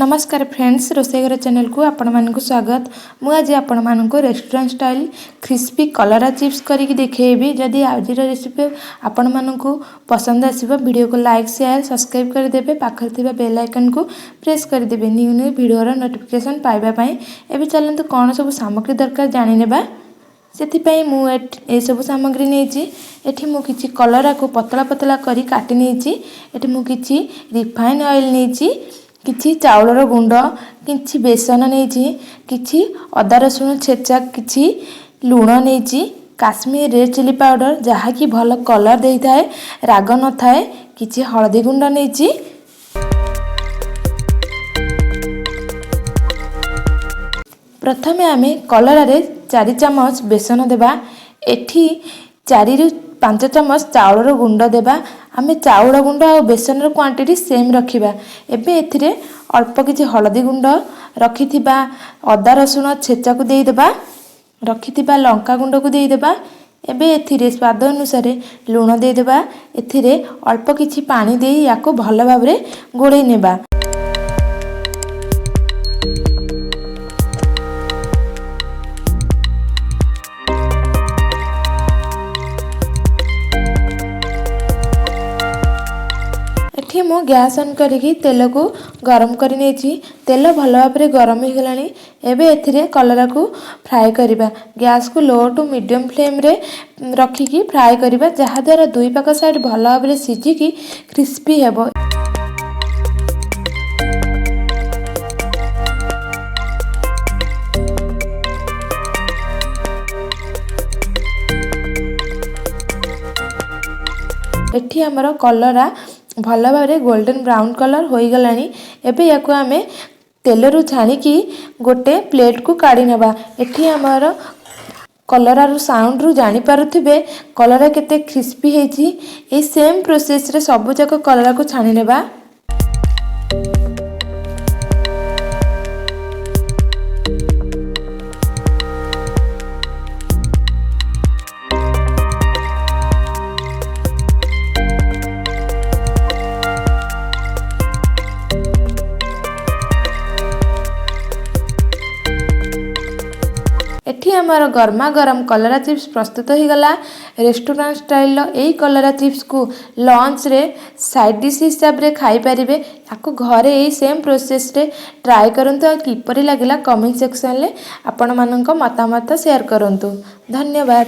ନମସ୍କାର ଫ୍ରେଣ୍ଡସ୍, ରୋଷେଇ ଘର ଚ୍ୟାନେଲକୁ ଆପଣମାନଙ୍କୁ ସ୍ୱାଗତ। ମୁଁ ଆଜି ଆପଣମାନଙ୍କୁ ରେଷ୍ଟୁରାଣ୍ଟ ଷ୍ଟାଇଲ୍ କ୍ରିସ୍ପି କଲରା ଚିପ୍ସ କରିକି ଦେଖେଇବି। ଯଦି ଆଜିର ରେସିପି ଆପଣମାନଙ୍କୁ ପସନ୍ଦ ଆସିବ, ଭିଡ଼ିଓକୁ ଲାଇକ୍, ସେୟାର, ସବସ୍କ୍ରାଇବ୍ କରିଦେବେ। ପାଖରେ ଥିବା ବେଲ୍ ଆଇକନ୍କୁ ପ୍ରେସ୍ କରିଦେବେ ନ୍ୟୁ ନ୍ୟୁ ଭିଡ଼ିଓର ନୋଟିଫିକେସନ୍ ପାଇବା ପାଇଁ। ଏବେ ଚାଲନ୍ତୁ, କ'ଣ ସବୁ ସାମଗ୍ରୀ ଦରକାର ଜାଣିନେବା। ସେଥିପାଇଁ ମୁଁ ଏସବୁ ସାମଗ୍ରୀ ନେଇଛି। ଏଠି ମୁଁ କିଛି କଲରାକୁ ପତଳା ପତଳା କରି କାଟି ନେଇଛି। ଏଠି ମୁଁ କିଛି ରିଫାଇନ୍ ଅଏଲ୍ ନେଇଛି, କିଛି ଚାଉଳର ଗୁଣ୍ଡ, କିଛି ବେସନ ନେଇଛି, କିଛି ଅଦା ରସୁଣ ଛେଚା, କିଛି ଲୁଣ ନେଇଛି, କାଶ୍ମୀର ରେଡ଼୍ ଚିଲି ପାଉଡ଼ର, ଯାହାକି ଭଲ କଲର୍ ଦେଇଥାଏ, ରାଗ ନଥାଏ, କିଛି ହଳଦୀ ଗୁଣ୍ଡ ନେଇଛି। ପ୍ରଥମେ ଆମେ କଲରାରେ 4 ଚାମଚ ବେସନ ଦେବା। ଏଠି 4ରୁ 5 ଚାମଚ ଚାଉଳର ଗୁଣ୍ଡ ଦେବା। ଆମେ ଚାଉଳ ଗୁଣ୍ଡ ଆଉ ବେସନର କ୍ୱାଣ୍ଟିଟି ସେମ୍ ରଖିବା। ଏବେ ଏଥିରେ ଅଳ୍ପ କିଛି ହଳଦୀ ଗୁଣ୍ଡ, ରଖିଥିବା ଅଦା ରସୁଣ ଛେଚାକୁ ଦେଇଦେବା, ରଖିଥିବା ଲଙ୍କା ଗୁଣ୍ଡକୁ ଦେଇଦେବା। ଏବେ ଏଥିରେ ସ୍ୱାଦ ଅନୁସାରେ ଲୁଣ ଦେଇଦେବା। ଏଥିରେ ଅଳ୍ପ କିଛି ପାଣି ଦେଇ ୟାକୁ ଭଲ ଭାବରେ ଗୋଳେଇ ନେବା। ଏଠି ମୁଁ ଗ୍ୟାସ୍ ଅନ୍ କରିକି ତେଲକୁ ଗରମ କରି ନେଇଛି। ତେଲ ଭଲ ଭାବରେ ଗରମ ହୋଇଗଲାଣି। ଏବେ ଏଥିରେ କଲରାକୁ ଫ୍ରାଏ କରିବା। ଗ୍ୟାସ୍କୁ ଲୋ ଟୁ ମିଡ଼ିୟମ୍ ଫ୍ଲେମ୍ରେ ରଖିକି ଫ୍ରାଏ କରିବା, ଯାହାଦ୍ୱାରା ଦୁଇ ପାଖ ସାଇଡ଼୍ ଭଲ ଭାବରେ ସିଝିକି କ୍ରିସ୍ପି ହେବ। ଏଠି ଆମର କଲରା ଭଲ ଭାବରେ ଗୋଲ୍ଡେନ୍ ବ୍ରାଉନ୍ କଲର୍ ହୋଇଗଲାଣି। ଏବେ ୟାକୁ ଆମେ ତେଲରୁ ଛାଣିକି ଗୋଟେ ପ୍ଲେଟ୍କୁ କାଢ଼ି ନେବା। ଏଠି ଆମର କଲରାର ସାଉଣ୍ଡରୁ ଜାଣିପାରୁଥିବେ କଲରା କେତେ କ୍ରିସ୍ପି ହେଇଛି। ଏଇ ସେମ୍ ପ୍ରୋସେସ୍ରେ ସବୁଯାକ କଲରାକୁ ଛାଣି ନେବା। ଏଠି ଆମର ଗରମା ଗରମ କଲରା ଚିପ୍ସ ପ୍ରସ୍ତୁତ ହୋଇଗଲା। ରେଷ୍ଟୁରାଣ୍ଟ ଷ୍ଟାଇଲର ଏଇ କଲରା ଚିପ୍ସକୁ ଲଞ୍ଚରେ ସାଇଡ଼୍ ଡିସ୍ ହିସାବରେ ଖାଇପାରିବେ। ୟାକୁ ଘରେ ଏଇ ସେମ୍ ପ୍ରୋସେସ୍ରେ ଟ୍ରାଏ କରନ୍ତୁ ଆଉ କିପରି ଲାଗିଲା କମେଣ୍ଟ ସେକ୍ସନରେ ଆପଣମାନଙ୍କ ମତାମତ ସେୟାର କରନ୍ତୁ। ଧନ୍ୟବାଦ।